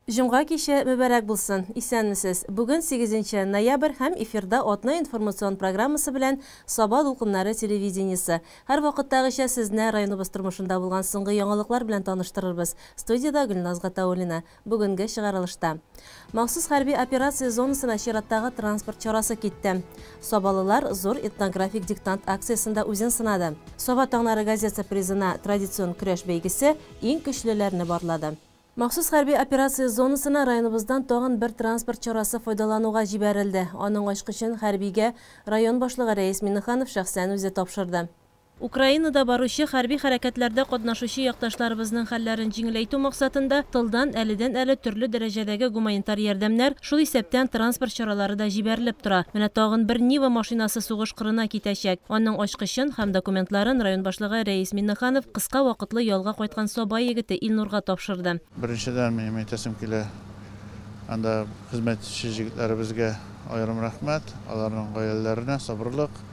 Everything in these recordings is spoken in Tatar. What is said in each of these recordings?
Җомга киче мөбарәк булсын! Исәнмесез! Бүген сигезенче ноябрь һәм эфирда атна информацион программасы белән Саба дулкыннары телевидениесе. Һәрвакыттагыча сезне районыбыз тормышында булган соңгы яңалыклар белән таныштырырбыз. Студиядә Гөлназ Гатауллина. Бүгенге чыгарылышта. Махсус хәрби операция зонасына чираттагы транспорт чарасы китте. Сабалылар зур этнографик диктант акциясендә үзен сынады. Саба таңнары газетасы призына традицион көрәш бәйгесе иң көчлеләрне барлады. Махсус хәрби операция зонасына районыбыздан тагын бер транспорт чарасы файдалануга җибәрелде. Аның ачкычын хәрбигә район башлыгы Рәис Миннеханов шәхсән үзе тапшырды. Украинада баручы хәрби хәрәкәтләрдә катнашучы якташларыбызның хәлләрен җиңеләйтү максатында тылдан әледән-әле төрле дәрәҗәдәге гуманитар ярдәмнәр, шул исәптән транспорт чаралары да җибәрелеп тора. Менә тагын бер Нива машинасы сугыш кырына китәчәк. Аның ачкычын һәм документларын район башлыгы Рәис Миннеханов кыска вакытлы ялга кайткан Саба егете Илнурга тапшырды. Беренчедән, минем әйтәсем килә, анда хезмәт итүче җегетләребезгә аерым рәхмәт, аларның гаиләләренә сабырлык.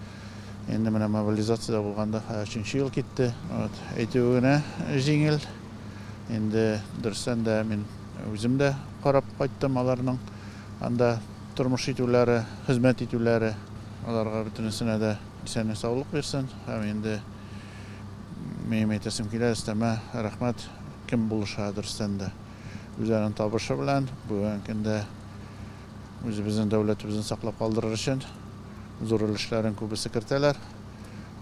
Инде менә мобилизациядә булганда өченче ел китте. Вот, әйтүе генә җиңел. Инде дөрестән дә мин үзем дә карап кайттым аларның анда тормыш итүләре, хезмәт итүләре. Аларга бөтенесенә дә исәнлек саулык бирсен. Һәм инде минем әйтәсем килә, өстәмә рәхмәт кем булыша дөрестән дә үзләренең табышы белән бүгенге көндә үзебезнең дәүләтебезне саклап калдырыр өчен зур өлешләрен күбесе кертәләр.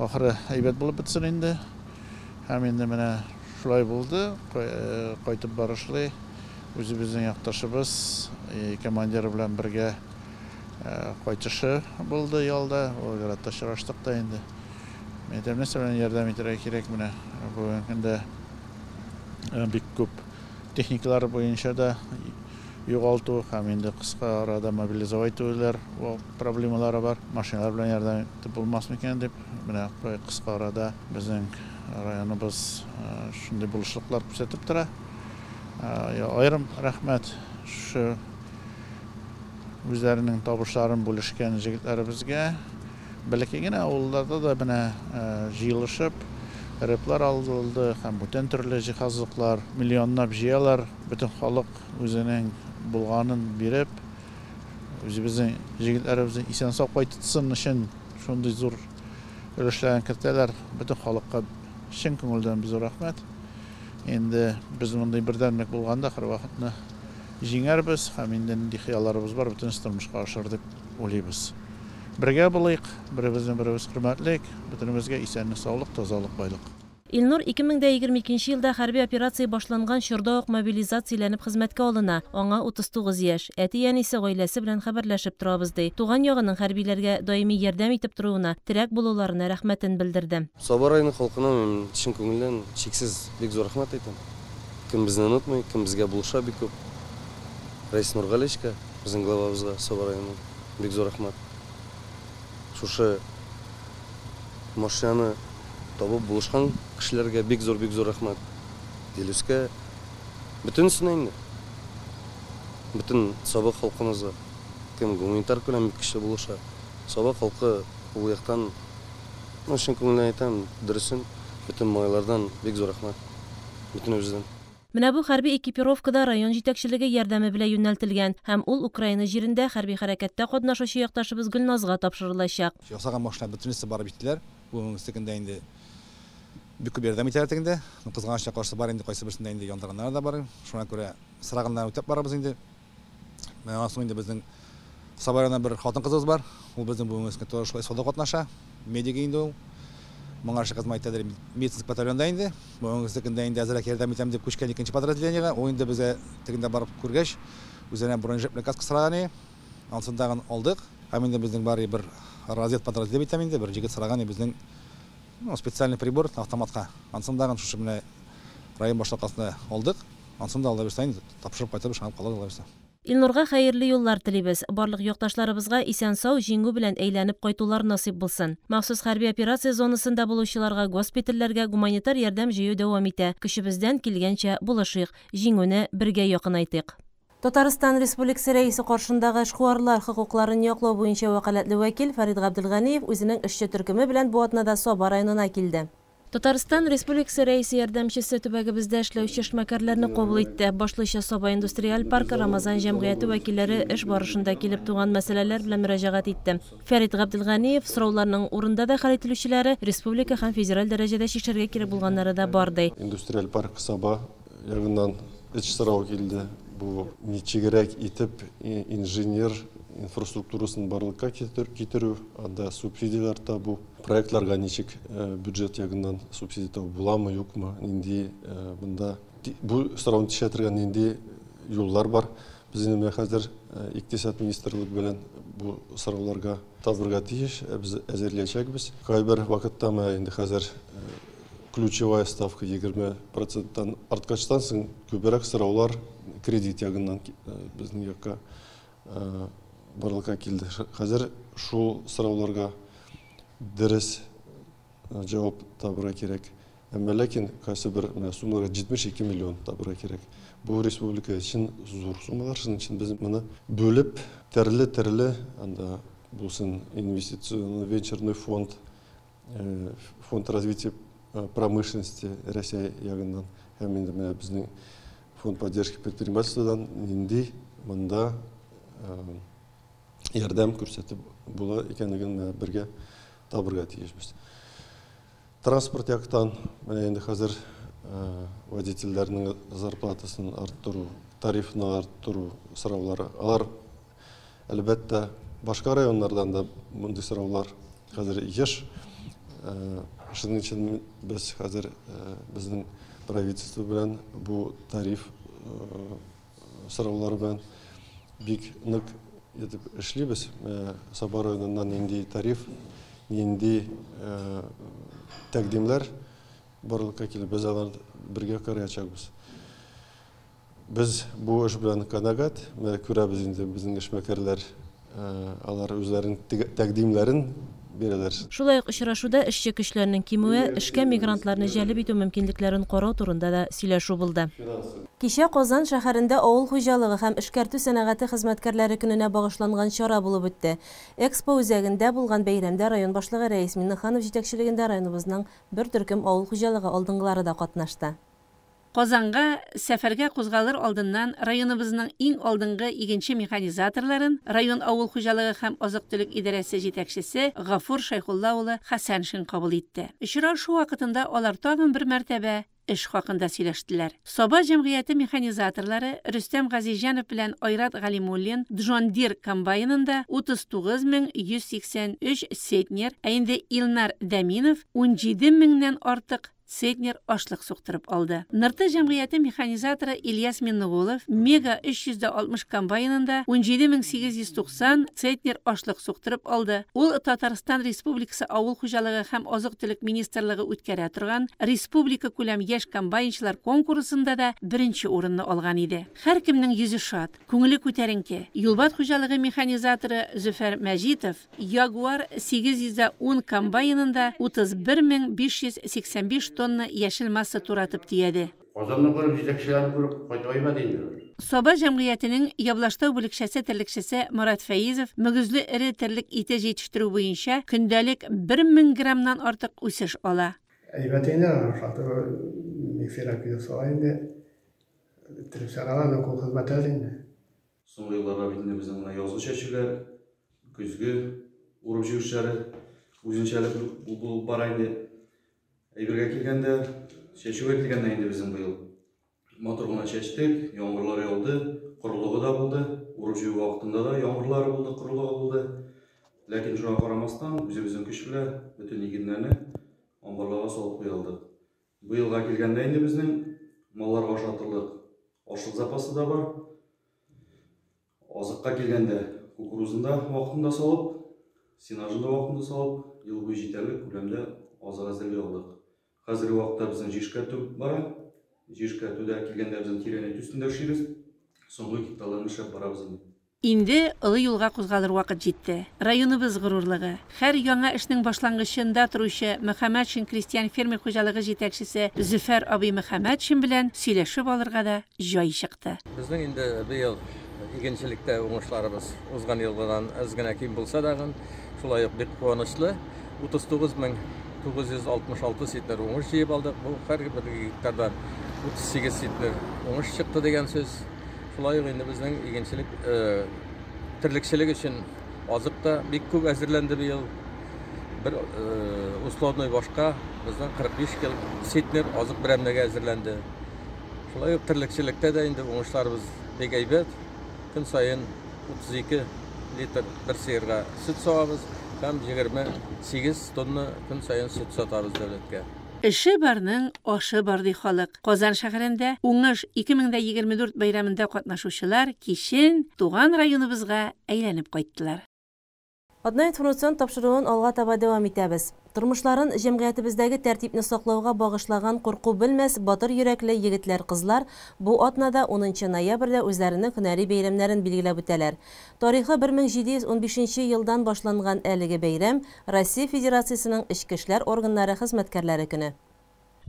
Ахыры әйбәт булып бетсен инде. Һәм инде менә шулай булды. Кайтып барышлый үзебезнең якташыбыз командиры белән бергә кайтышы булды ялда. Волгоградта очраштык та инде. Мин әйтәм, нәрсә белән ярдәм итәргә кирәк менә бүгенге көндә бик күп техникалар буенча да югалту һәм инде кыска арада мобилизовать итүләр проблемалары бар. Машиналар белән ярдәм итеп булмас микән дип, менә кыска арада безнең районыбыз шундый булышлыклар күрсәтеп тора. Аерым рәхмәт шушы үзләренең табышларын бүлешкән җегетләребезгә. Бәләкәй генә авылларда да менә җыелышып рэплар алынды һәм бүтән төрле җиһазлыклар миллионлап җыялар. Бөтен халык үзенең булганын биреп, үзебезнең җегетләребезне исән-сау кайтсын өчен шундый зур өлешләрен кертәләр. Бөтен халыкка чын күңелдән зур рәхмәт. Инде без мондый бердәмлек булганда һәрвакытны җиңәрбез һәм инде нинди хыялларыбыз бар, бөтенесе тормышка ашыр дип уйлыйбыз. Бергә булыйк, беребезне беребез хөрмәтлик, бөтенебезгә исәнлек, саулык, тазалык, байлык. Илнур 2022 елда хәрби операция башланган чорда ук мобилизацияләнеп хезмәткә алына. Аңа 39 яшь. Әти-әнисе гаиләсе белән хәбәрләшеп торабыз ди. Туган ягының хәрбиләргә даими ярдәм итеп торуына, терәк булуларына рәхмәтен белдерде. Саба районы халкына мин чын күңелдән чиксез бик зур рәхмәт әйтәм. Кем безне онытмый, кем безгә булыша бик күп. Рәис Нургалиевичка, безнең главабызга, Саба районының бик зур рәхмәт. Шушы машинаны табып булышкан кешеләргә бик зур, бик зур рәхмәт. Дилүскә, бөтенесенә инде. Бөтен Саба халкыбызга, кем гуманитар белән бик көчле булыша. Саба халкы ул яктан, чын күңелдән әйтәм, дөресен, бөтен малайлардан бик зур рәхмәт. Бөтенебездән. Менә бу хәрби экипировкада район җитәкчелеге ярдәме белән юнәлтелгән һәм ул Украина җирендә хәрби хәрәкәттә катнашучы якташыбыз Гөлназга тапшырылачак. Ясаган машина бөтенесе барып җиттеләр. Бүгенге көндә инде бик күп ярдәм итәләр тегендә. Кызганычка каршы бар инде кайсы берсендә инде яндырганнар да бар. Шуңа күрә сораганнар үтәп барабыз инде. Менә аннан соң инде безнең Саба районында бер хатын кызыбыз бар. Ул безнең бүгенге көндә тоже шулай сауда катнаша. Медик инде ул. Моңарчы хезмәт итәдер медицинский батальонда инде. Бүгенге көндә инде әзрәк ярдәм итәм дип күчкән икенче подразделениегә. Ул инде безгә тегендә барып күргәч, үзенә бронежилет белән каска сораган иде. Ансын тагын алдык. Һәм инде безнең бар бер развед подразделение итәм инде, бер җегет сораган иде безнең, специальный прибор автоматка. Ансын тагын шушы менә район башлыкасында алдык. Ансын да алда бирсә инде тапшырып кайтып ышанып калыр алла бирсә. Илнурга хәерле юллар телибез. Барлык якташларыбызга исән-сау җиңү белән әйләнеп кайтулар насыйп булсын. Махсус хәрби операция зонасында булучыларга, госпитальләргә гуманитар ярдәм җыю дәвам итә. Көчебездән килгәнчә булышыйк, җиңүне бергә якынайтыйк. Татарстан Республикасы Рәисе каршындагы эшкуарлар хокукларын яклау буенча вәкаләтле вәкил Фәрид Габделганиев үзенең эшче төркеме белән бу атнада Саба районына килде. Татарстан Республикасы Рәисе ярдәмчесе төбәгебездә эшләүче эшмәкәрләрне кабул итте. Башлыча Саба индустриаль паркы Рамазан җәмгыяте вәкилләре эш барышында килеп туган мәсьәләләр белән мөрәҗәгать итте. Фәрит Габделганиев сорауларның урында да хәл ителүчеләре, республика һәм федераль дәрәҗәдә чишәргә кирәк булганнары да бар, ди. Индустриаль парк Саба ягыннан өч сорау килде. Бу ничегрәк итеп инженер инфраструктурасын барлыкка китерү, анда субсидияләр табу, проектларга ничек бюджет ягыннан субсидия табу буламы, юкмы, нинди бында бу сорауны тишә торган нинди юллар бар. Без инде менә хәзер икътисад министрлыгы белән бу сорауларга табырга тиеш, без әзерләячәкбез. Кайбер вакытта менә инде хәзер ключевая ставка 20%-тан арткачтан соң күбрәк сораулар кредит ягыннан безнең якка барлыкка килде. Хәзер шул сорауларга дөрес җавап табырга кирәк. Әмма ләкин кайсы бер суммаларга 72 миллион табырга кирәк. Бу республика өчен зур суммалар, шуның өчен без моны бүлеп, төрле-төрле анда булсын инвестиционный венчурный фонд, фонд развития промышленности Россия ягыннан һәм инде менә безнең фонд поддержки предпринимательстводан нинди монда ярдәм күрсәтеп була икәнлеген менә бергә табырга тиешбез. Транспорт яктан менә инде хәзер водительләрнең зарплатасын арттыру, тарифны арттыру сораулары. Алар әлбәттә башка районнардан да мондый сораулар хәзер еш. Шуның өчен без хәзер безнең правительство белән бу тариф сораулары белән бик нык итеп эшлибез. Саба районыннан нинди тариф, нинди тәкъдимнәр барлыкка килеп, без аларны бергә караячакбыз. Без бу эш белән канәгать, менә күрәбез инде безнең эшмәкәрләр, алар үзләренең тәкъдимнәрен бирәләр. Шулай ук очрашуда эшче көчләрнең кимүе, эшкә мигрантларны җәлеп итү мөмкинлекләрен карау турында да сөйләшү булды. Кичә Казан шәһәрендә авыл хуҗалыгы һәм эшкәртү сәнәгате хезмәткәрләре көненә багышланган чара булып үтте. Экспо үзәгендә булган бәйрәмдә район башлыгы Рәис Миңнеханов җитәкчелегендә районыбызның бер төркем авыл хуҗалыгы алдынгылары да катнашты. Казанга сәфәргә кузгалыр алдыннан районыбызның иң алдынгы игенче механизаторларын район авыл хуҗалыгы һәм азык-төлек идарәсе җитәкчесе Гафур Шәйхулла улы Хәсәншин кабул итте. Очрашу вакытында алар тагын бер мәртәбә эш хакында сөйләштеләр. Саба җәмгыяте механизаторлары Рөстәм Газизҗанов белән Айрат Галимуллин Джон Дир комбайнында 39183 центнер, ә инде Илнар Дәминов 17 меңнән артык центнер ашлык суктырып алды. Нырты җәмгыяте механизаторы Ильяс Миннегулов Мега 360 комбайнында 17890 центнер ашлык суктырып алды. Ул Татарстан Республикасы авыл хуҗалыгы һәм азык-төлек министрлыгы үткәрә торган республика күләм яшь комбайнчылар конкурсында да беренче урынны алган иде. Һәркемнең йөзе шат, күңеле күтәренке. Юлбат хуҗалыгы механизаторы Зөфәр Мәҗитов Ягуар 810 комбайнында 31585 тонна яшел масса туратып тияде. Казанны күреп, җитәкчеләрне күреп кайтайм инде. Саба җәмгыятенең Яблаштау бүлекчәсе терлекчесе Марат Фәизов мөгезле эре терлек ите җитештерү буенча көндәлек 1000 граммнан артык үсеш ала. Әйбәт инде, шатыр миксера килеп сала инде. Тереп чыгаралар, кул хезмәте инде. Соңгы елларда бит инде безнең менә язгы чәчүләр, көзге урып җыю эшләре үзенчәлек булып бара инде. Әйбергә килгәндә, чәчүгә килгәндә инде безнең быел матур гына чәчтек, яңгырлар яуды, корылыгы да булды, урып җыю вакытында да яңгырлар булды, корылыгы булды. Ләкин шуңа карамастан, үзебезнең көч белән бөтен игеннәрне амбарларга салып куя алдык. Быелга килгәндә инде безнең малларга ашатырлык ашлык запасы да бар. Азыкка килгәндә кукурузын да вакытында салып, сенажын да вакытында салып, ел буе җитәрлек күләмдә азык әзерли алдык. Хәзерге вакытта безнең җир эшкәртү бара. Җир эшкәртүдә килгәндә безнең тирәнәйтү өстендә эшлибез. Соңгы гектарларны эшләп барабыз инде. Инде олы юлга кузгалыр вакыт җитте. Районыбыз горурлыгы, һәр яңа эшнең башлангычында торучы Мөхәммәтшин крестьян фермер хуҗалыгы җитәкчесе Зөфәр абый Мөхәммәтшин белән сөйләшеп алырга да җай чыкты. Безнең инде быел игенчелектә уңышларыбыз узган елгыдан әз генә ким булса да, шулай ук бик куанычлы. 39 мең 966 центнер уңыш җыеп алдык. Бу һәр бер гектардан 38 центнер уңыш чыкты дигән сүз. Шулай ук инде безнең игенчелек, терлекчелек өчен азык та бик күп әзерләнде быел. Бер условный башка безнең 45 кил центнер азык берәмлеге әзерләнде. Шулай ук терлекчелектә дә инде уңышларыбыз бик әйбәт. Көн саен 32 литр бер сыерга сөт савабыз һәм 28 тонна көн саен сөт сатабыз дәүләткә. Эше барның ашы бар, ди халык. Казан шәһәрендә Уңыш 2024 бәйрәмендә катнашучылар кичен туган районыбызга әйләнеп кайттылар. Атна информацион тапшыруын алга таба дәвам итәбез. Тормышларын җәмгыятебездәге тәртипне саклауга багышлаган курку белмәс батыр йөрәкле егетләр-кызлар бу атнада 10 ноябрьдә үзләренең һөнәри бәйрәмнәрен билгеләп үтәләр. Тарихы 1715 елдан башланган әлеге бәйрәм Россия Федерациясенең эчке эшләр органнары хезмәткәрләре көне.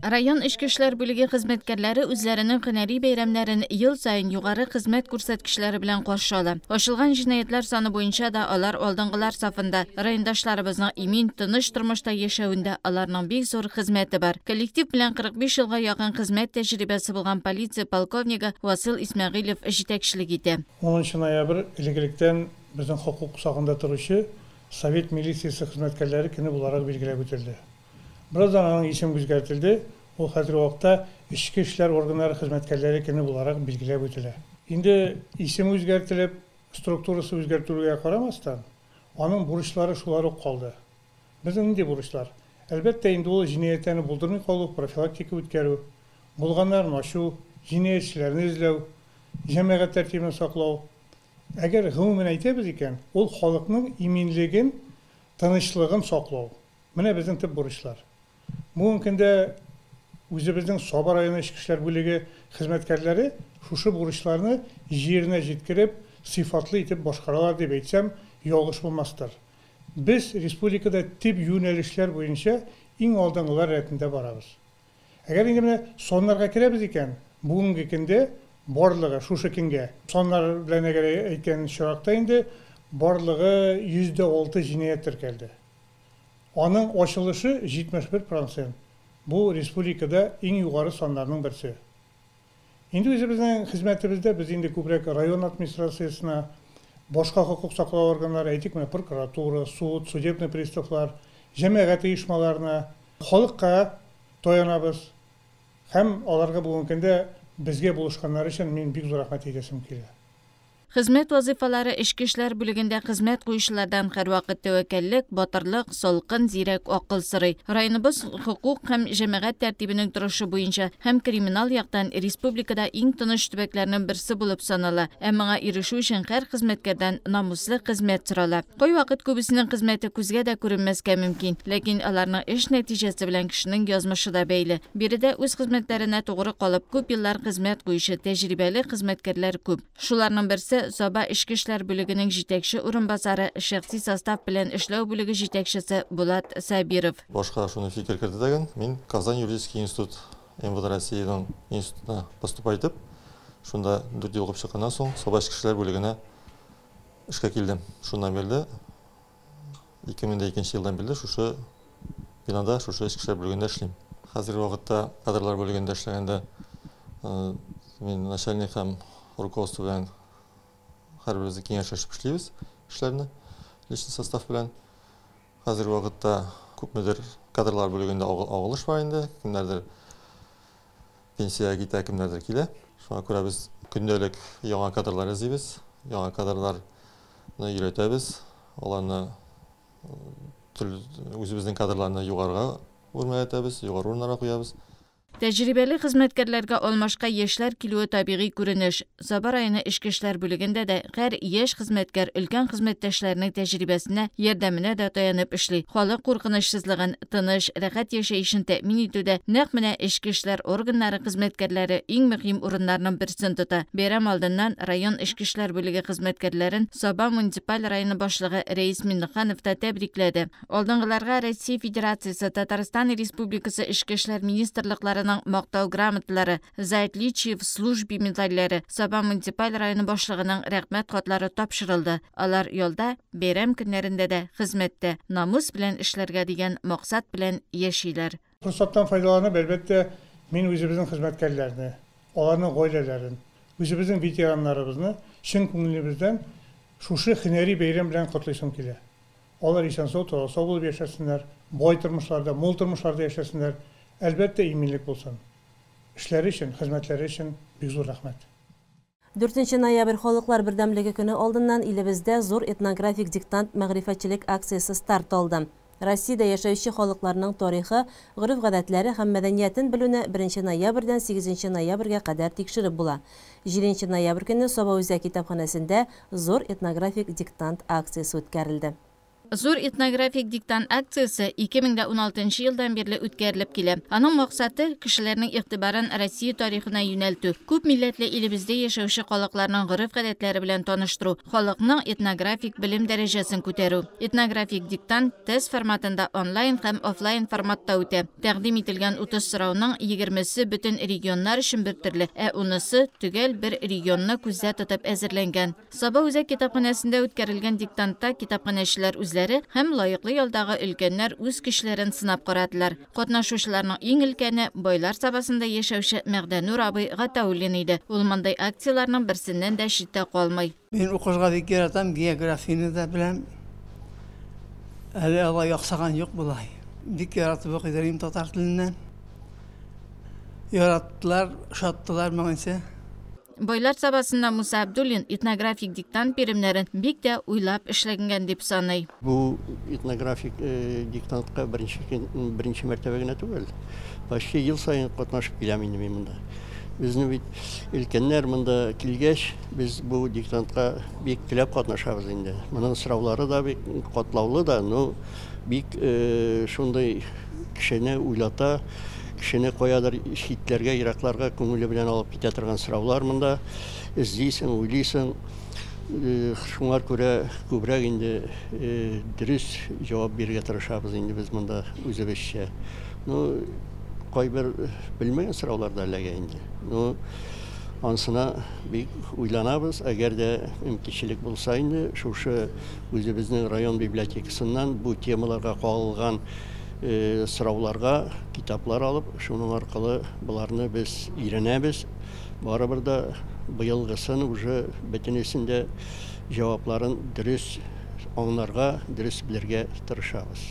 Район эчке эшләр бүлеге хезмәткәрләре үзләренең һөнәри бәйрәмнәрен ел саен югары хезмәт күрсәткечләре белән каршы ала. Ачылган җинаятьләр саны буенча да алар алдынгылар сафында. Райондашларыбызның имин, тыныч тормышта яшәвендә аларның бик зур хезмәте бар. Коллектив белән 45 елга якын хезмәт тәҗрибәсе булган полиция полковнигы Васил Исмәгыйлев җитәкчелек итә. 10 ноябрь элек-электән безнең хокук сагында торучы Совет милициясе хезмәткәрләре көне буларак билгеләп үтелде. Бераздан аның исеме үзгәртелде, ул хәзерге вакытта эчке эшләр органнары хезмәткәрләре көне буларак билгеләп үтелә. Инде исеме үзгәртелеп, структурасы үзгәртелүгә карамастан, аның бурычлары шулар ук калды. Безнең нинди бурычлар? Әлбәттә, инде ул җинаятьләрне булдырмый калу, профилактика үткәрү, булганнарын ачу, җинаятьчеләрне эзләү, җәмәгать тәртибен саклау. Әгәр гомумән әйтәбез икән, ул халыкның иминлеген, тынычлыгын саклау. Менә безнең төп бурычлар. Бүгенге көндә үзебезнең Саба районы эчке эшләр бүлеге хезмәткәрләре шушы бурычларны җиренә җиткереп, сыйфатлы итеп башкаралар дип әйтсәм, ялгыш булмастыр. Без республикада төп юнәлешләр буенча иң алдынгылар рәтендә барабыз. Әгәр инде менә саннарга керәбез икән, бүгенге көндә барлыгы шушы көнгә саннар белән әгәр әйткән очракта инде барлыгы 6% җинаять теркәлде. Аның ачылышы 71%. Бу республикада иң югары саннарның берсе. Инде үзебезнең хезмәтебездә без инде күбрәк район администрациясенә, башка хокук саклау органнары, әйтик, менә прокуратура, суд, судебный приставлар, җәмәгать оешмаларына, халыкка таянабыз. Һәм аларга бүгенге көндә безгә булышканнары өчен мин бик зур рәхмәт әйтәсем килә. Хезмәт вазифалары эчке эшләр бүлегендә хезмәт куючылардан һәрвакыт тәвәккәллек, батырлык, салкын, зирәк акыл сорый. Районыбыз хокук һәм җәмәгать тәртибенең торышы буенча һәм криминал яктан республикада иң тыныч төбәкләрнең берсе булып санала. Ә моңа ирешү өчен һәр хезмәткәрдән намуслы хезмәт сорала. Кайвакыт күбесенең хезмәте күзгә дә күренмәскә мөмкин, ләкин аларның эш нәтиҗәсе белән кешенең язмышы да бәйле. Биредә үз хезмәтләренә тугры калып күп еллар хезмәт куючы тәҗрибәле хезмәткәрләр күп. Шуларның берсе Саба эчке эшләр бүлегенең җитәкче урынбасары, шәхси состав белән эшләү бүлеге җитәкчесе Булат Сабиров. Башка шуны фикер керде дәген, мин Казан юридический институт МВД Россиянең институтына поступать итеп, шунда 4 ел укып чыкканнан соң Саба эчке эшләр бүлегенә эшкә килдем. Шуннан бирле 2002 елдан бирле шушы бинада, шушы эчке эшләр бүлегендә эшлим. Хәзерге вакытта кадрлар бүлегендә эшләгәндә мин начальник һәм руководство белән һәрберебез киңәшләшеп эшлибез эшләрне, личный состав белән. Хәзерге вакытта күпмедер кадрлар бүлегендә агылыш бар инде, кемнәрдер пенсиягә китә, кемнәрдер килә. Шуңа күрә без көндәлек яңа кадрлар эзлибез, яңа кадрларны өйрәтәбез, аларны үзебезнең кадрларны югарыга үрмәләтәбез, югары урыннарга куябыз. Тәҗрибәле хезмәткәрләргә алмашка яшьләр килүе табигый күренеш. Саба районы эчке эшләр бүлегендә дә һәр яшь хезмәткәр өлкән хезмәттәшләренең тәҗрибәсенә, ярдәменә дә таянып эшли. Халык куркынычсызлыгын, тыныч, рәхәт яшәешен тәэмин итүдә нәкъ менә эчке эшләр органнары хезмәткәрләре иң мөһим урыннарның берсен тота. Бәйрәм алдыннан район эчке эшләр бүлеге хезмәткәрләрен Саба муниципаль районы башлыгы Рәис Миннеханов та тәбрикләде. Алдынгыларга Россия Федерациясе, Татарстан Республикасы эчке эшләр министрлыклары ветераннарының Мактау грамоталары, За отличие в службе медальләре, Саба муниципаль районы башлыгының Рәхмәт хатлары тапшырылды. Алар ялда, бәйрәм көннәрендә дә хезмәттә, намус белән эшләргә дигән максат белән яшиләр. Форсаттан файдаланып, әлбәттә, мин үзебезнең хезмәткәрләрне, аларның гаиләләрен, үзебезнең ветераннарыбызны чын күңелебездән шушы һөнәри бәйрәм белән котлыйсым килә. Алар исән-сау, таза-сау булып яшәсеннәр, бай тормышларда, мул тормышларда яшәсеннәр. Әлбәттә, иминлек булсын. Эшләре өчен, хезмәтләре өчен бик зур рәхмәт. 4 ноябрь Халыклар бердәмлеге көне алдыннан илебездә зур этнографик диктант мәгърифәтчелек акциясе старт алды. Россиядә яшәүче халыкларның тарихы, гореф-гадәтләре һәм мәдәниятен белүне беренче ноябрьдән сигезенче ноябрьгә кадәр тикшереп була. Җиденче ноябрь көнне Саба үзәк китапханәсендә зур этнографик диктант акциясе үткәрелде. Зур этнографик диктант акциясе 2016 елдан бирле үткәрелеп килә. Аның максаты, кешеләрнең игътибарын Россия тарихына юнәлтү, күп милләтле илебездә яшәүче халыкларның гореф-гадәтләре белән таныштыру, халыкның этнографик белем дәрәҗәсен күтәрү. Этнографик диктант тест форматында онлайн һәм офлайн форматта үтә. Тәкъдим ителгән 30 сорауның егермесе бөтен регионнар өчен бертөрле, ә унысы төгәл бер регионны күздә тотып әзерләнгән. Саба үзәк китапханәсендә үткәрелгән диктантта китапханәчеләр үзләре һәм лаеклы ялдагы өлкәннәр үз көчләрен сынап карадылар. Катнашучыларның иң өлкәне Байлар Сабасында яшәүче Мәгъдәнур абый Гатауллин иде. Ул мондый акцияләрнең берсеннән дә читтә калмый. Мин укырга бик яратам, географияне дә беләм. Әле алай аксаган юк болай. Бик яратып укый идем татар теленнән. Яраттылар, ошаттылар моңынча. Байлар Сабасында Муса Абдуллин этнографик диктант биремнәрен бик тә уйлап эшләнгән дип саный. Бу этнографик диктантка беренче мәртәбә генә түгел. Почти ел саен катнашып киләм инде мин монда. Безне бит өлкәннәр монда килгәч, без бу диктантка бик теләп катнашабыз инде. Моның сораулары да бик катлаулы да, но бик шундый кешене уйлата, кешене каядыр читләргә, еракларга күңеле белән алып китә торган сораулар монда. Эзлисең, уйлыйсың. Шуңа күрә күбрәк инде дөрес җавап бирергә тырышабыз инде без монда үзебезчә. Ну, кайбер белмәгән сораулар да эләгә инде. Ну, ансына бик уйланабыз. Әгәр дә мөмкинчелек булса инде, шушы үзебезнең район библиотекасыннан бу темаларга кагылган сорауларга китаплар алып, шуның аркылы боларны без өйрәнәбез. Барыбер дә быелгысын уже бөтенесен дә җавапларын дөрес аңларга, дөрес белергә тырышабыз.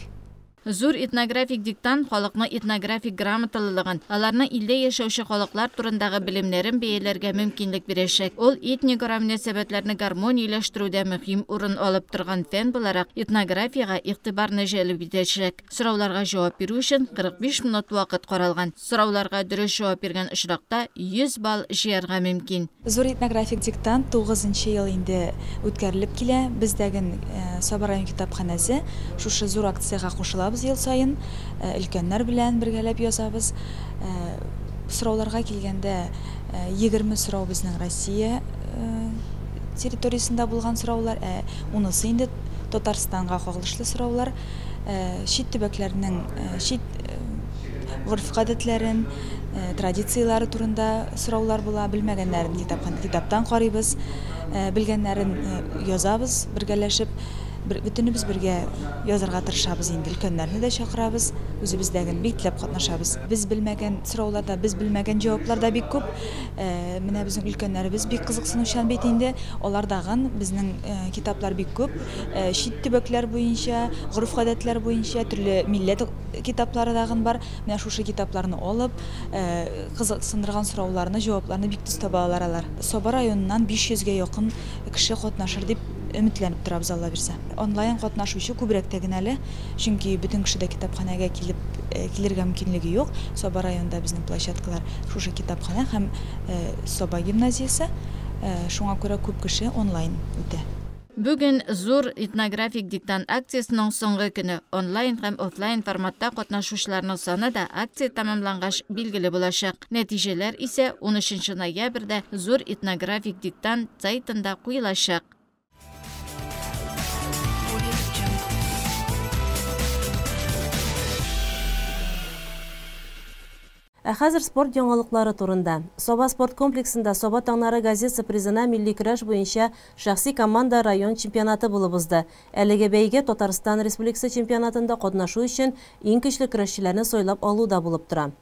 Зур этнографик диктант халыкның этнографик грамоталылыгын, аларның илдә яшәүче халыклар турындагы белемнәрен бәяләргә мөмкинлек бирәчәк. Ул этникара мөнәсәбәтләрне гармонияләштерүдә мөһим урын алып торган фән буларак этнографиягә игътибарны җәлеп итәчәк. Сорауларга җавап бирү өчен 45 минут вакыт каралган. Сорауларга дөрес җавап биргән очракта 100 балл җыярга мөмкин. Зур этнографик диктант 9 ел инде үткәрелеп килә. Бездәге Саба район китапханәсе шушы зур акциягә кушылабыз ел саен, өлкәннәр белән бергәләп язабыз. Сорауларга килгәндә, 20 сорау безнең Россия территориясендә булган сораулар, ә унысы инде Татарстанга кагылышлы сораулар. Чит төбәкләрнең чит гореф-гадәтләрен, традицияләре турында сораулар була. Белмәгәннәрен китаптан карыйбыз, белгәннәрен язабыз бергәләшеп. Бөтенебез бергә язарга тырышабыз инде, өлкәннәрне дә чакырабыз, үзебездәген бик теләп катнашабыз. Без белмәгән сораулар да, без белмәгән җаваплар да бик күп. Менә безнең өлкәннәребез бик кызыксынучан бит инде. Алардагын безнең китаплар бик күп. Чит төбәкләр буенча, гореф-гадәтләр буенча төрле милләт китаплары дагын бар. Менә шушы китапларны алып, кызыксындырган сорауларны, җавапларны бик тиз таба алар алар. Саба районыннан 500гә якын кеше катнашыр дип өметләнеп торабыз, Алла бирсә. Онлайн катнашучы күбрәк тә генә әле, чөнки бөтен кеше дә китапханәгә килеп килергә мөмкинлеге юк. Саба районында безнең площадкалар шушы китапханә һәм Саба гимназиясе, шуңа күрә күп кеше онлайн үтә. Бүген зур этнографик диктант акциясенең соңгы көне. Онлайн һәм офлайн форматта катнашучыларның саны да акция тәмамлангач билгеле булачак. Нәтиҗәләр исә 13 ноябрьдә зур этнографик диктант сайтында куелачак. Ә хәзер спорт яңалыклары турында. Саба спорт комплексында Саба таңнары газетасы призына милли көрәш буенча шәхси команда район чемпионаты булып узды. Әлеге бәйге Татарстан Республикасы чемпионатында катнашу өчен иң көчле көрәшчеләрне сайлап алу да булып тора.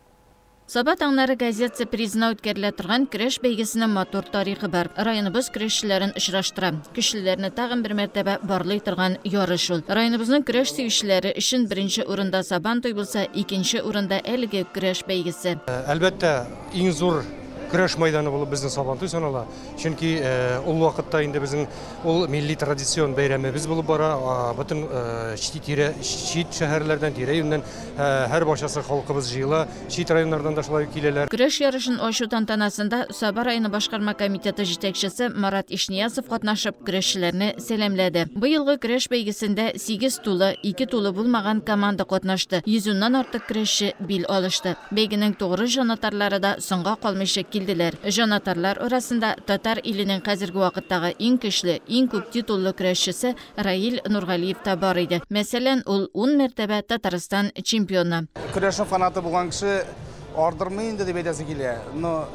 Саба таңнары газетасы призына үткәрелә торган көрәш бәйгесенең матур тарихы бар. Районыбыз көрәшчеләрен очраштыра. Көчлеләрне тагын бер мәртәбә барлый торган ярыш ул. Районыбызның көрәш сөючеләре өчен беренче урында Сабантуй булса, икенче урында әлеге көрәш бәйгесе. Әлбәттә, иң зур көрәш майданы булып безнең Сабантуй санала. Чөнки ул вакытта инде безнең ул милли традицион бәйрәмебез булып бара. Бөтен чит шәһәрләрдән, тирә-юньнән һәр барчасы халкыбыз җыела. Чит районнардан да шулай киләләр. Көрәш ярышын ачу тантанасында Саба районы башкарма комитеты җитәкчесе Марат Ишниязов катнашып көрәшчеләрне сәламләде. Быелгы көрәш бәйгесендә 8 тулы, 2 тулы булмаган команда катнашты. 110-нан артык көрәшче бил алышты. Бәйгенең тугры җанатарлары да соңга калмыйча килделәр. Җанатарлар арасында татар иленең хәзерге вакыттагы иң көчле, иң күп титуллы көрәшчесе Раил Нургалиев та бар иде. Мәсәлән, ул 10 мәртәбә Татарстан чемпионы. Көрәшнең фанаты булган кеше ардырмый инде дип әйтәсе килә. Но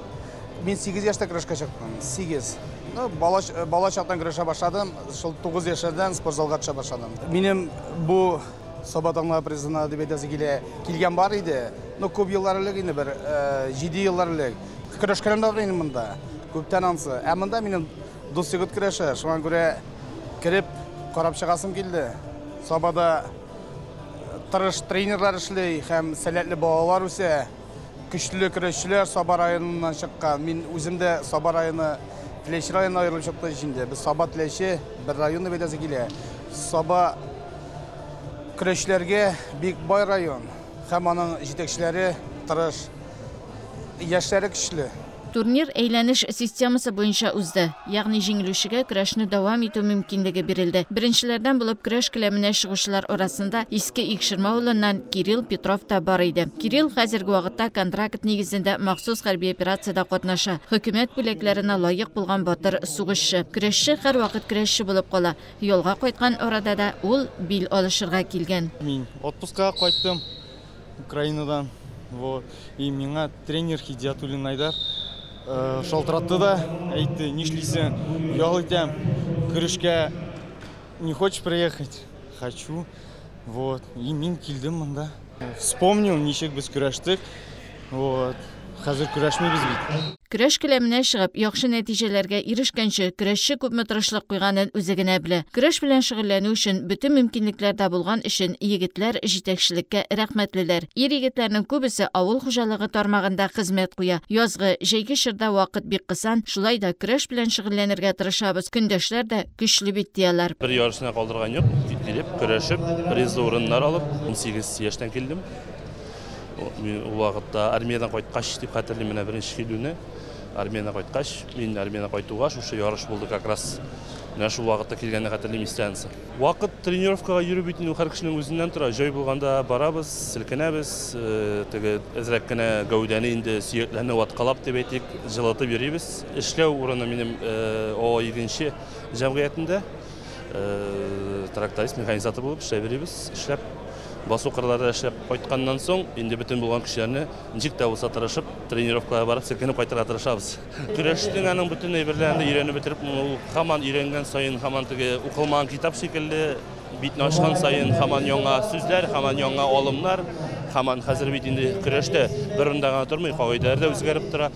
мин 8 яшьтә көрәшкә чыктым. 8. Ну, бала чактан көрәшә башладым. Шул 9 яшьтән спортзалга төшә башладым. Минем бу Саба таңнары призына дип әйтәсе килә килгән бар иде. Но күп еллар элек инде, бер 7 еллар элек. Көрәшкәнем дә бар инде монда. Күптән ансы. Ә монда минем дус егет көрәшә. Шуңа күрә кереп карап чыгасым килде. Сабада тырыш тренерлар эшли һәм сәләтле балалар үсә. Көчле көрәшчеләр Саба районыннан чыккан. Мин үзем дә Саба районы, Теләче районына аерылып чыкты инде. Без Саба Теләче бер район дип әйтәсе килә. Саба көрәшчеләргә бик бай район һәм аның җитәкчеләре тырыш, яшьләре көчле. Турнир әйләнеш системасы буенча узды. Ягъни җиңелүчегә көрәшне дәвам итү мөмкинлеге бирелде. Беренчеләрдән булып көрәш келәменә чыгучылар арасында Иске Икшермә авылыннан Кирилл Петров та бар иде. Кирилл хәзерге вакытта контракт нигезендә махсус хәрби операциядә катнаша. Хөкүмәт бүләкләренә лаек булган батыр сугышчы. Көрәшче һәрвакыт көрәшче булып кала. Ялга кайткан арада да ул бил алышырга килгән. Мин отпускага кайттым Украинадан. Вот. И миңа тренер Хидиятуллин Айдар шалтыратты да, әйтте, нишлисең, ял итәм, көрәшкә не хочешь приехать? Хочу. Вот. И мин килдем монда. Вспомнил, ничек без көрәштек. Вот. Хәзер көрәшмибез бит. Көрәш келәменә чыгып, яхшы нәтиҗәләргә ирешкәнче, көрәшче күпме тырышлык куйганын үзе генә белә. Көрәш белән шөгыльләнү өчен бөтен мөмкинлекләр дә булган өчен егетләр җитәкчелеккә рәхмәтлеләр. Ир егетләрнең күбесе авыл хуҗалыгы тармагында хезмәт куя. Язгы, җәйге чорда вакыт бик кысан, шулай да көрәш белән шөгыльләнергә тырышабыз. Көндәшләр дә көчле бит дияләр. Бер ярышына калдырган юк, килеп, көрәшеп, призлы урыннар алып, 18 яшьтән килдем. Мин ул вакытта армиядән кайткач дип хәтерлим, менә беренче килүне. Армиядән кайткач, мин армиядән кайтуга шушы ярыш булды как раз. Менә шул вакытта килгәнне хәтерлим истәнсә. Вакыт тренировкага йөрү бит инде һәр кешенең үзеннән тора. Җай булганда барабыз, селкенәбез, теге әзрәк кенә гәүдәне инде сөякләрне ваткалап дип әйтик, җылытып йөрибез. Эшләү урыны минем ООО Игенче җәмгыятендә тракторист, механизатор булып эшләп йөрибез. Эшләп басу кырларда эшләп кайтканнан соң инде бөтен булган кешеләрне ничек тә булса тырышып тренировкаларга барып селкенеп кайтырга тырышабыз. Көрәшнең аның бөтен әйберләрен дә өйрәнеп бетереп, ул һаман өйрәнгән саен, һаман теге укылмаган китап шикелле, битне ачкан саен һаман яңа сүзләр, һаман яңа алымнар, һаман хәзер бит инде көрәштә бер урында гына тормый, кагыйдәләр дә үзгәреп тора,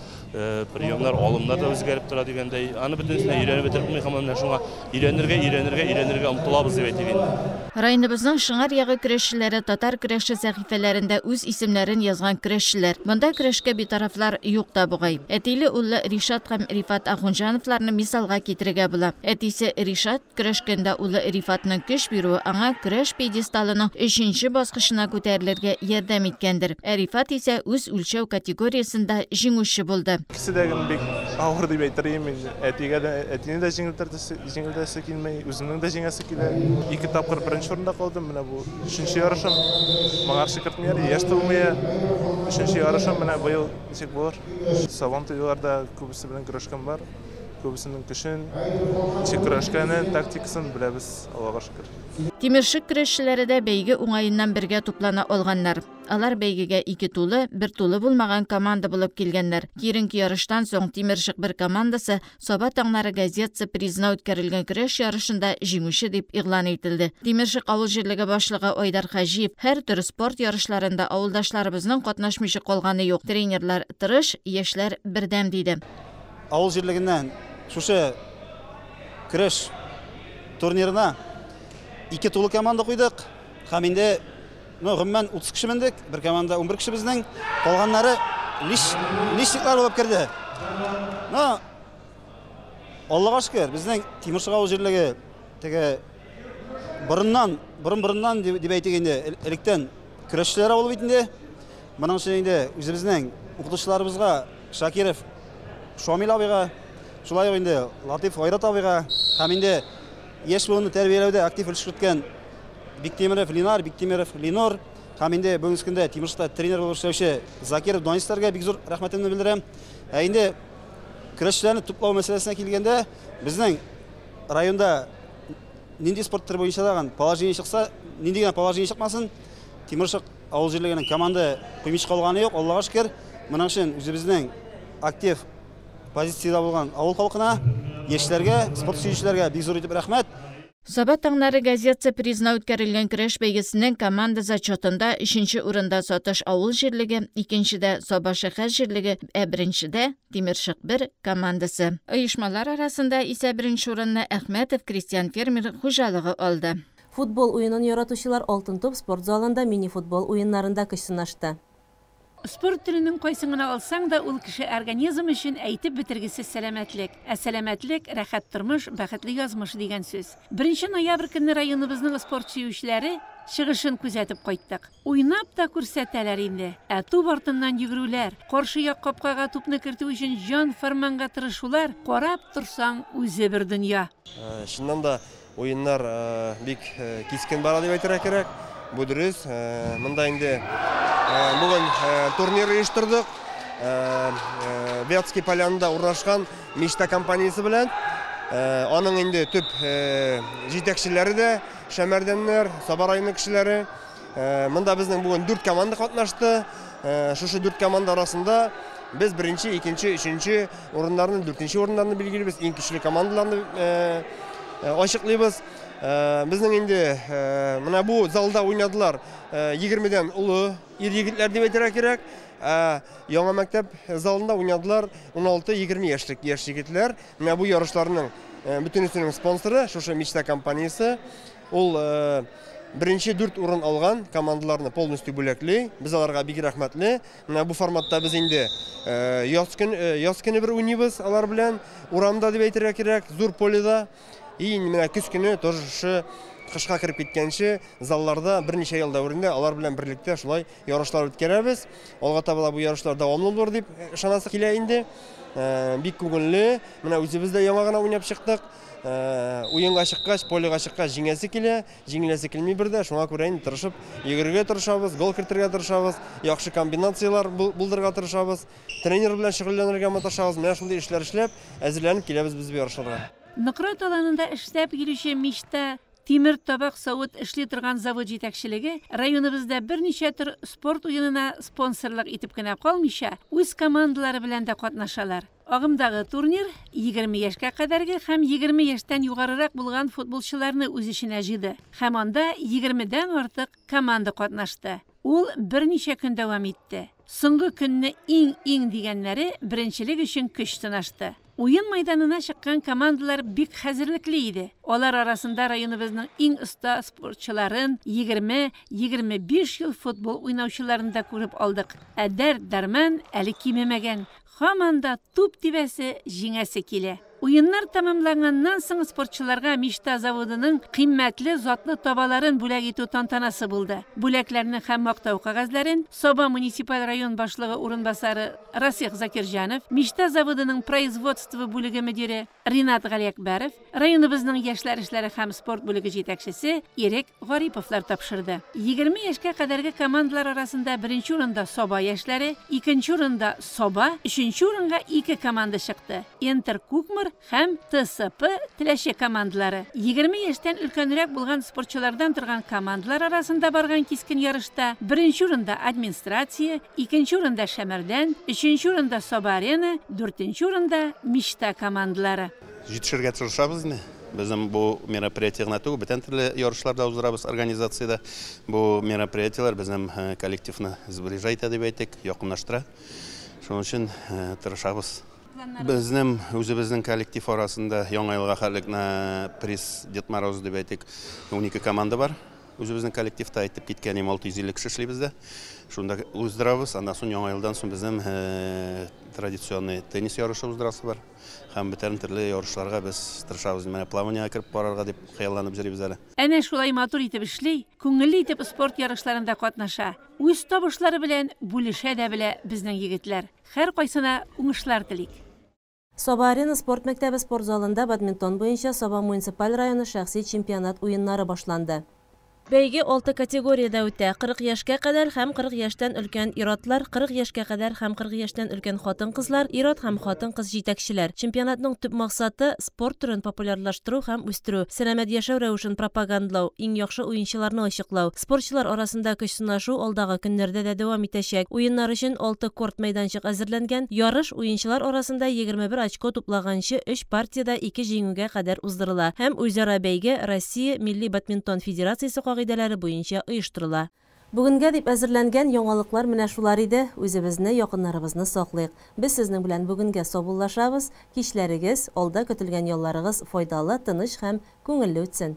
приемнар, алымнар да үзгәреп тора дигәндәй, аны бөтенесен өйрәнеп бетереп булмый, һаман менә шуңа өйрәнергә, өйрәнергә, өйрәнергә омтылабыз дип әйтик инде. Районыбызның Шыңар ягы көрәшчеләре татар көрәше сәхифәләрендә үз исемнәрен язган көрәшчеләр. Монда көрәшкә битарафлар юк та бугай. Әтиле уллы Ришат һәм Рифат Ахунҗановларны мисалга китерергә була. Әтисе Ришат көрәшкәндә улы Рифатның көч бирүе аңа көрәш пьедесталының 3нче баскычына күтәрелергә ярдәм иткәндер. Ә Рифат исә үз үлчәү категориясендә җиңүче булды. Икесе дә бик авыр дип әйтер идем инде. Әтигә дә, әтине дә җиңелтәсе килмәй, үземнең дә җиңәсе килә. Ике тапкыр беренче урында калдым, менә бу өченче ярышым. Моңарчы кертмәй, яшь тулмый. Өченче ярышым менә быел ничек булыр? Сабантуйларда күбесе белән көрәшкән бар. Күбесенең көчен, ничек көрәшкәнен, тактикасын беләбез, Аллага шөкер. Тимершык көрәшчеләре дә бәйге уңаеннан бергә туплана алганнар. Алар бәйгегә ике тулы, бер тулы булмаган команда булып килгәннәр. Киеренке ярыштан соң Тимершык бер командасы Саба таңнары газетасы призына үткәрелгән көрәш ярышында җиңүче дип игълан ителде. Тимершык авыл җирлеге башлыгы Айдар Хаҗиев һәр төр спорт ярышларында авылдашларыбызның катнашмыйча калганы юк. Тренерлар тырыш, яшьләр бердәм, диде. Авыл җирлегеннән шушы көрәш турнирына ике тулы команда куйдык. Һәм инде, ну, гомумән 30 кеше мендек, бер команда 11 кеше безнең. Калганнары личниклар булып керде. Ну, Аллага шөкер, безнең Тимершык авыл җирлеге теге борыннан, борын-борыннан дип әйтик инде, электән көрәшчеләр авылы бит инде. Моның өчен инде үзебезнең укытучыларыбызга, Шакиров Шамил абыйга, шулай ук инде Латыйф Айрат абыйга һәм инде яшь буынны тәрбияләүдә актив өлеш керткән Биктимеров Ленар, Биктимеров Ленор һәм инде бүгенге көндә Тимершыкта тренер булып эшләүче Закиров Данисларга бик зур рәхмәтемне белдерәм. Ә инде көрәшчеләрне туплау мәсьәләсенә килгәндә, безнең районда нинди спорт төре буенча да положение чыкса, нинди генә положение чыкмасын, Тимершык авыл җирлегенең команда куймыйча калганы юк, Аллага шөкер. Моның өчен үзебезнең актив позициядә булган авыл халкына, яшьләргә, спорт сөючеләргә бик зур итеп рәхмәт. Саба таңнары газетасы призына үткәрелгән көрәш бәйгесенең команда зачетында өченче урында Сатыш авыл җирлеге, икенчедә Саба шәһәр җирлеге, ә беренчедә Тимершык бер командасы. Оешмалар арасында исә беренче урынны Әхмәтов крестьян-фермер хуҗалыгы алды. Футбол уенын яратучылар Алтын туп спорт залында мини-футбол уеннарында көч сынашты. Спорт төренең кайсын гына алсаң да, ул кеше организмы өчен әйтеп бетергесез сәламәтлек. Ә сәламәтлек, рәхәт тормыш, бәхетле язмыш дигән сүз. Беренче ноябрь көнне районыбызның спорт сөючеләре чыгышын күзәтеп кайттык. Уйнап та күрсәтәләр инде. Ә туп артыннан йөгерүләр, каршы як капкага тупны кертү өчен җан-фәрманга тырышулар, карап торсаң, үзе бер дөнья. Чыннан да, уеннар бик кискен бара дип әйтергә кирәк. Бу дөрес. Монда инде бүген турнир оештырдык. Вятский полянында урнашкан Мечта компаниясе белән. Аның инде төп җитәкчеләре дә Шәмәрдәннәр, Саба районы кешеләре. Монда безнең бүген 4 команда катнашты. Шушы 4 команда арасында без беренче, икенче, өченче урыннарны, дүртенче урыннарны билгелибез, иң көчле командаларны ачыклыйбыз. Безнең инде менә бу залда уйнадылар 20-дән олы ир егетләр дип әйтергә кирәк. Яңа мәктәп залында уйнадылар 16-20 яшьлек яшь егетләр. Менә бу ярышларның бөтенесенең спонсоры шушы Мечта компаниясе. Ул беренче 4 урын алган командаларны полностью бүләкли. Без аларга бик рәхмәтле. Менә бу форматта без инде яз көне бер уйныйбыз алар белән. Урамда дип әйтергә кирәк, зур поледа. И менә көз көне тоже шушы кышка кереп киткәнче залларда берничә ел дәверендә алар белән берлектә шулай ярышлар үткәрәбез. Алга таба да бу ярышлар дәвамлы булыр дип ышанасы килә инде. Бик күңелле. Менә үзебез дә яңа гына уйнап чыктык. Уенга чыккач, полега чыккач җиңәсе килә, җиңеләсе килми бер дә. Шуңа күрә инде тырышып йөгерергә тырышабыз, гол кертергә тырышабыз, яхшы комбинацияләр булдырырга тырышабыз, тренер белән шөгыльләнергә маташабыз. Менә шундый эшләр эшләп, әзерләнеп киләбез без бу ярышларга. Нократ аланында эшләп килүче Мечта тимер табак савыт эшли торган завод җитәкчелеге районыбызда берничә төр спорт уенына спонсорлык итеп кенә калмыйча, үз командалары белән дә катнашалар. Агымдагы турнир 20 яшькә кадәрге һәм 20 яшьтән югарырак булган футболчыларны үз эченә җыйды. Һәм анда 20-дән артык команда катнашты. Ул берничә көн дәвам итте. Соңгы көнне иң-иң дигәннәре беренчелек өчен көч сынашты. Уен майданына чыккан командалар бик хәзерлекле иде. Алар арасында районыбызның иң оста спортчыларын, 20-25 ел футбол уйнаучыларын да күреп алдык. Ә дәрт-дәрман әле кимемәгән. Һаман да туп тибәсе, җиңәсе килә. Уеннар тәмамланганнан соң спортчыларга Мечта заводының кыйммәтле затлы табаларын бүләк итү тантанасы булды. Бүләкләрне һәм мактау кәгазьләрен Саба муниципаль район башлыгы урынбасары Расих Закирҗанов, Мечта заводының производство бүлеге мөдире Ринат Галиәкбәров, районыбызның яшьләр эшләре һәм спорт бүлеге җитәкчесе Ирек Гариповлар тапшырды. 20 яшькә кадәрге командалар арасында беренче урында Саба яшьләре, икенче урында Саба, өченче урынга ике команда чыкты. Энтер Кукмор һәм ТСП Теләче командалары. 20 яшьтән өлкәнрәк булган спортчылардан торган командалар арасында барган кискен ярышта беренче урында администрация, икенче урында Шәмәрдән, өченче урында Саба Арена, дүртенче урында Мечта командалары. Җитешергә тырышабыз инде. Безнең бу мероприятие гына түгел, бүтән төрле ярышлар да уздырабыз организациядә. Бу мероприятиеләр безнең коллективны сближать итә дип әйтик, якынлаштыра. Шуның өчен тырышабыз. Безнең үзебезнең коллектив арасында Яңа елга хәтлек на приз Дед Мороз дип әйтик, 12 команда бар. Үзебезнең коллективта әйтеп киткән 650 кеше эшли бездә. Шунда уздырабыз. Аннан соң Яңа елдан соң безнең традиционный теннис ярышы уздырасы бар. Һәм бүтән төрле ярышларга без тырышабыз. Менә плаваниягә кереп карарга дип хыялланып йөрибез әле. Әнә шулай матур итеп эшли, күңелле итеп спорт ярышларында катнаша. Үз табышлары белән бүлешә дә белә безнең егетләр. Һәркайсына уңышлар телик. Саба Арена спорт мәктәбе спорт залында бадминтон буенча Саба муниципаль районы шәхси чемпионат уеннары башланды. Бәйге 6 категориядә үтә. 40 яшькә кадәр һәм 40 яшьтән өлкән ир-атлар, 40 яшькә кадәр һәм 40 яшьтән өлкән хатын-кызлар, ир-ат һәм хатын-кыз җитәкчеләр. Чемпионатның төп максаты спорт төрен популярлаштыру һәм үстерү, сәламәт яшәү рәвешен пропагандалау, иң яхшы уенчыларны ачыклау. Спортчылар арасында көч сынашу алдагы көннәрдә дә дәвам итәчәк. Уеннар өчен 6 корт мәйданчык әзерләнгән. Ярыш уенчылар арасында 21 очко туплаганчы 3 партиядә 2 җиңүгә кадәр уздырыла. Һәм үзара бәйге Россия Милли бадминтон федерациясе кагыйдәләре буенча оештырыла. Бүгенгә дип әзерләнгән яңалыклар менә шулар иде. Үзебезне, якыннарыбызны саклыйк. Без сезнең белән бүгенгә саубуллашабыз. Кичләрегез, алда көтелгән ялларыгыз файдалы, тыныч һәм күңелле үтсен.